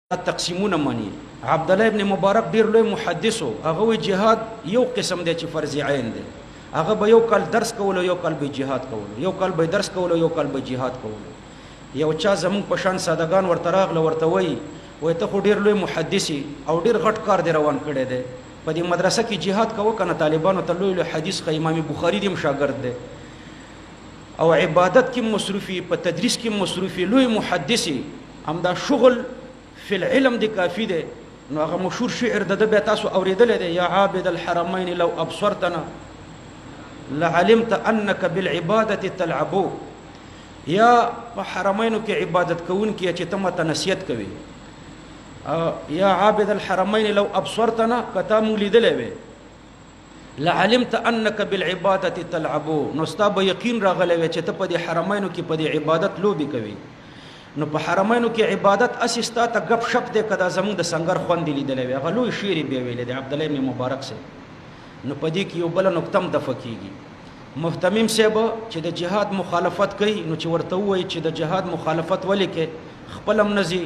تقسیمونه مني. عبدالله ابن مبارک ډیر لوی محدث و، هغه وایي جهاد یو قسم دی چې فرض عین دی. هغه به یو کال درس کولو، یو کال به جهاد کولو، یو کال به درس کولو، یو کال به جهاد کولو. یو چا زموږ په شان سادهګان ورته راغله، ورته وایي، وایي ته خو ډیر لوی محدث یې او ډیر غټ کار دی روان کړی دی، په دې مدرسه کې جهاد کوه که نه طالبانو ته لوی لوی حدیث ښیي، امام بخاري دې هم شاګرد دی او عبادت کې مصروف یې، په تدریس کې مصروف یې، لوی محدث یې، همدا شغل فی العلم دی کافی دی. نو هغه مشهور شعر د ده بیا تاسو اورېدلی دی، یا عابد الحرمین لو ابصرتنا لعلمت انک بالعبادة تلعبو. یا په حرمینو کې عبادت کوونکی چې ته ماته نصیحت کوې، یا عابد الحرمین لو ابصرتنا، که تا مونږ لیدلی وی، لعلمت انک بالعبادة تلعبو، نو ستا به یقین راغلی وی چې ته په دې حرمینو کې په دې عبادت لوبې کوې. نو په حرمینو کې عبادت هسې ستا ته ګپ شپ دی، که دا زموږ د سنګر خوند یې لیدلی وی. هغه لوی شعر یې بیا ویلی دی عبدالله ابن مبارک صاحب. نو په دې کې یو بله نکته هم دفع کېږي. مهتمم صاحب چې د جهاد مخالفت کوي، نو چې ورته ووایي چې د جهاد مخالفت ولې کوې، خپل هم نه ځي،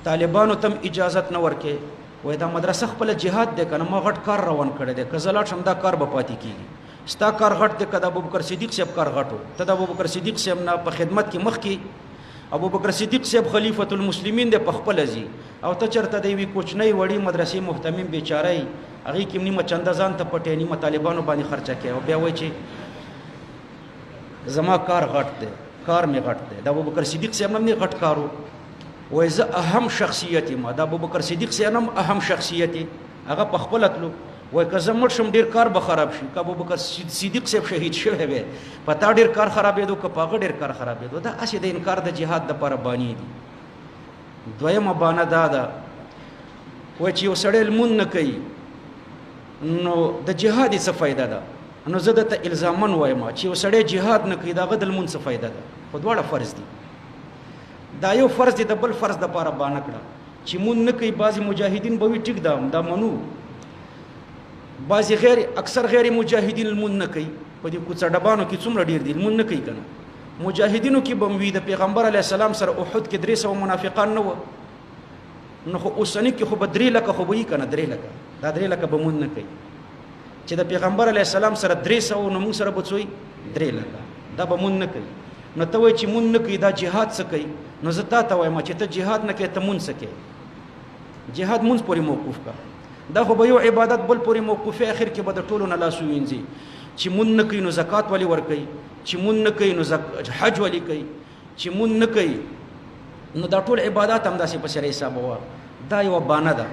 طالبانو ته هم اجازت نه ورکوي، وایي دا مدرسه خپله جهاد دی که نه، ما غټ کار روان کړی دی، که زه لاړ شم دا کار به پاتې کېږي. ستا کار غټ دی که د ابوبکر صدیق صاحب کار غټ و؟ ته د ابوبکر صدیق صاحب نه په خدمت کې مخکې، ابوبکر صدیق صاحب خلیفة المسلمین دی، په خپله ځي، او ته چېرته د یوې کوچنۍ وړې مدرسې مهتمم بېچاره یې، هغې کې هم نیمه چنده ځان ته پټې، نیمه طالبانو باندې خرچه کوې، او بیا وایي چې زما کار غټ دی، کار مې غټ دی. د ابوبکر صدیق صاحب نه هم غټ کار و. وایي زه اهم شخصیت یم، د ابوبکر صدیق صاحب نه هم اهم شخصیت یم، هغه په خپله تلو. وایي که زه مړ شم ډېر کار به خراب شي، که ابوبکر صدیق صاحب شهید شوی وی په تا ډېر کار خرابېدو که په هغه ډېر کار خرابېدو. دا هسې د انکار د جهاد دپاره بانې دي. دویمه بانه دا ده، وایي چې یو سړی لمونځ نه کوي نو د جهاد یې څه فایده ده؟ نو زه درته الزامن وایم چې یو سړی جهاد نه کوي د هغه د لمونځ څه فایده ده؟ خو دواړه فرض دي. دا یو فرض دی د بل فرض دپاره بانه کړه چې مونږ نه کوي. بعضې مجاهدین به وي ټیک ده دا منو، بعضې غیر اکثر غیر مجاهدین لمونځ نه کوي. په دې کوڅه ډبانو کې څومره ډېر دي لمونځ نه کوي که نه. مجاهدینو کې به هم وي، د پیغمبر علیه السلام سره احد کې 300 منافقان نه وه، نو خو اوسني کې خو به 3 لکه خو به وي که نه، 3 لکه، دا 3 لکه به مونږ نه کوي. چې د پیغمبر علیه السلام سره 300 نو مونږ سره به څه وي؟ 3 لکه، دا به مونږ نه کوي. نو ته وایې چې مونږ نه کوي دا جهاد څه کوي؟ نو زه تا ته وایم چې ته جهاد نه کوې ته مونږ څه کوې؟ جهاد مونږ پورې موقوف کړه، دا خو به یو عبادت بل پورې موقوفې، اخر کې به د ټولو نه لاس ووینځي. چې مونږ نه کوي نو زکات ولې ورکوي؟ چې مونږ نه کوي نو حج ولې کوي؟ چې مونږ نه کوي نو دا ټول عبادات همداسې په سره حسابوه. دا یوه بانه ده.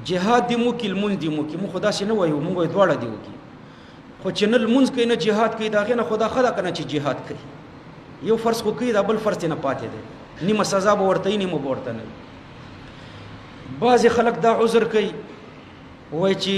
جهاد دې مو کړي، لمونځ دې مو کړي، موږ خو داسې نه وایو، موږ وایو دواړه دې وکړي. خو چې نه لمونځ کوي نه جهاد کوي، د هغې نه خو دا ښه ده که نه چې جهاد کوي. یو فرض خو کوي، دا بل فرض ترې نه پاتې دی، نیمه سزا به ورته وي، نیمه به ورته نه وي. بعضې خلک دا عذر کوي، وایي چې